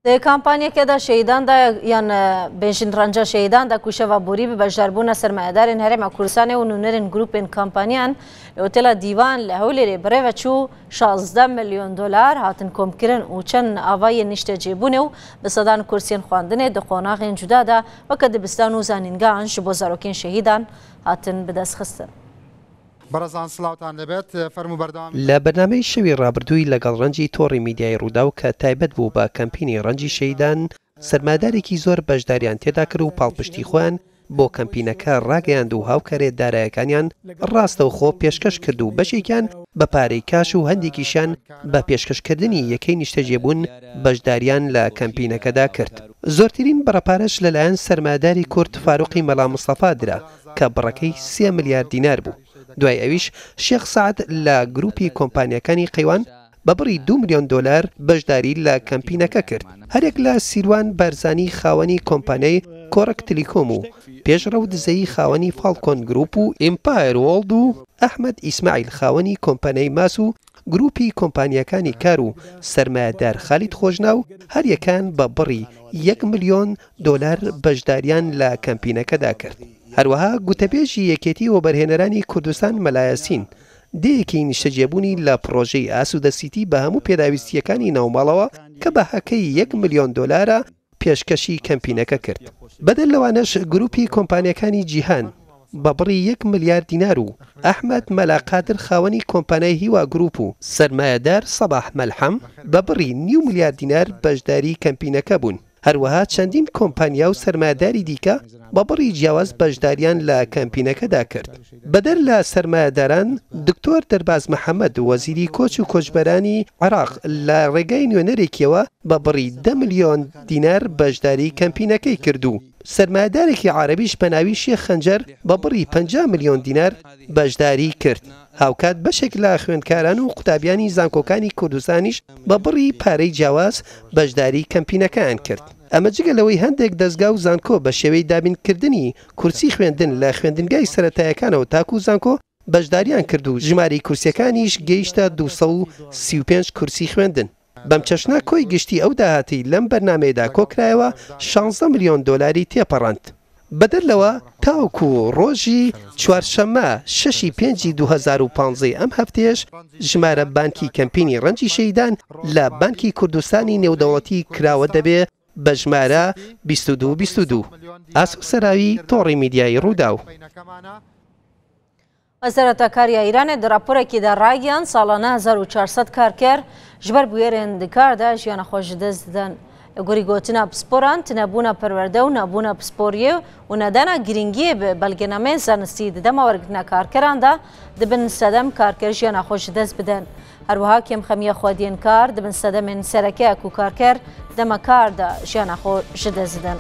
Di kampanyekê de şehîdan de yan bêjin renca şehîdan de ku şeva borî bi beşdarbûna sermayedarên Herêma Kurdistanê û nûnerên grûpên kampaniyan li Otela Dîwan li Hewlêrê birêve çû, 16 milyon dolar hatin komkirin û çend avayên nîştecêbûnê û bi sedan kursiyên xwendinê di qonaxên cuda de weke dibistan û zanîngehan ji bo zarokên şehîdan hatin bidestxistin. بەڕێزان سڵاوتان لێبێت فەرموو بەردەوامی. لە بەرنامەی شەوی ڕابردووی لەگەڵ ڕەنجی تۆڕی میدیایی ڕووداو کە تایبەت بوو بە کەمپینی ڕەنجی شەهیدان، سەرمایەدارێکی زۆر بەشداریان تێدا کرد و پاڵپشتی خۆیان بۆ کەمپینەکە ڕاگەیاند و هاوکاریە دارایەکانیان ڕاستەوخۆ پێشکەش کرد و بەشێکیان بە پارەی کاش و هەندێکیشیان بە پێشکەشکردنی یەکەی نیشتەجێبوون بەشداریان لە کەمپینەکەدا کرد. زۆرترین بڕە پارەش لەلایەن سەرمایەداری کورد فاروقی مەلا مستەفا درا کە بڕەکەی سێ ملیار دینار بوو. دوای ئەویش شێخ سەعد لە گروپی کۆمپانیاکانی قەیوان بە بڕی دوو ملیۆن دۆلار بەشداری لە کەمپینەکە کرد. هەریەک لە سیروان بارزانی خاوەنی کۆمپانیای کۆڕەک تلیکۆم و پێشڕەو دزەیی خاوەنی فاڵکۆن گروپ و ئیمپایەر وۆڵد و ئەحمەد ئیسماعیل خاوەنی کۆمپانیای ماس و گروپی کۆمپانیاکانی کار و سەرمایەدار خالید خۆشناو هەریەکەیان بە بڕی یەک ملیۆن دۆلار بەشداریان لە کەمپینەکەدا کرد. هەروەها گوتەبێژی یەکێتی وەبەرهێنەرانی کوردستان مەلا یاسین دێیەکی نیشتەجێبوونی لە پڕۆژەی ئاسوودە سیتی بە هەموو پێداویستییەکانی ناوماڵەوە کە بەهاکەی یەک ملیۆن دۆلارە پێشکەشی کەمپینەکە کرد. بەدەر لەوانەش گروپی کۆمپانیاکانی جیهان بە بڕی یەک ملیار دینار و ئەحمەد مەلا قادر خاوەنی کۆمپانیای هیوا گروپ و سەرمایەدار سەباح مەلحەم بە بڕی نیو ملیار دینار بەشداری کەمپینەکە بوون. هەروەها چەندین کۆمپانیا و سەرمایەداری دیکە بە بڕی جیاواز بەشداریان لە کەمپینەکەدا کرد. بەدەر لە سەرمایەداران، دکتۆر دەرباز محەمەد، وەزیری کۆچ و کۆچبەرانی عێراق لە ڕێگای نوێنەرێکیەوە بە بڕی دە ملیۆن دینار بەشداری کەمپینەکەی کرد و سەرمایەدارێکی عەرەبیش بە ناوی شێخ خەنجەر بە بڕی 50 ملیۆن دینار بەشداری کرد. هاوکات بەشێک لە خوێندکاران و قوتابیانی زانکۆکانی کوردستانیش بە بڕی پارەی جیاواز بەشداری کەمپینەکەیان کرد. ئەمە جگە لەوەی هەندێک دەزگا و زانکۆ بە شێوەی دابینکردنی کورسی خوێندن لە خوێندنگای سەرەتایەکانەوە تاکو زانکۆ بەشداریان کرد و ژمارەی کورسیەکانیش گەیشتە 235 کورسی خوێندن. بەم چەشنە کۆی گشتی ئەو داهاتەی لەم بەرنامەیەدا کۆکرایەوە 16 ملیۆن دۆلاری تێپەڕاند. بەدەر لەوە تاوەکو ڕۆژی چوارشەممە شەشی پێنجی 2015 ی ئەم هەفتەیەش ژمارە بانکی کەمپینی ڕەنجی شەهیدان لە بانکی کوردستانی نێودەوڵەتی کراوە دەبێ بە ژمارە 22 22. ئاسۆ سەراوی، تۆڕی میدیایی ڕووداو. وەزارەتا کار ya Îranê di raporekê de ragihand salane 1400 karker ji ber bûyerên di kar de jiyana xwe ji dest didin. Li gorî gotina pisporan tinebûna perwerde û nebûna pisporiyê û nedana girîngiyê bi belgenameyên zanistî di dema wergirtina karkeran de dibin sedem karker jiyana xwe ji dest bidin. Her wiha kêmxemiya xwediyên kar dibin sedemên sereke ku karker dema kar de jiyana xwe ji dest didin.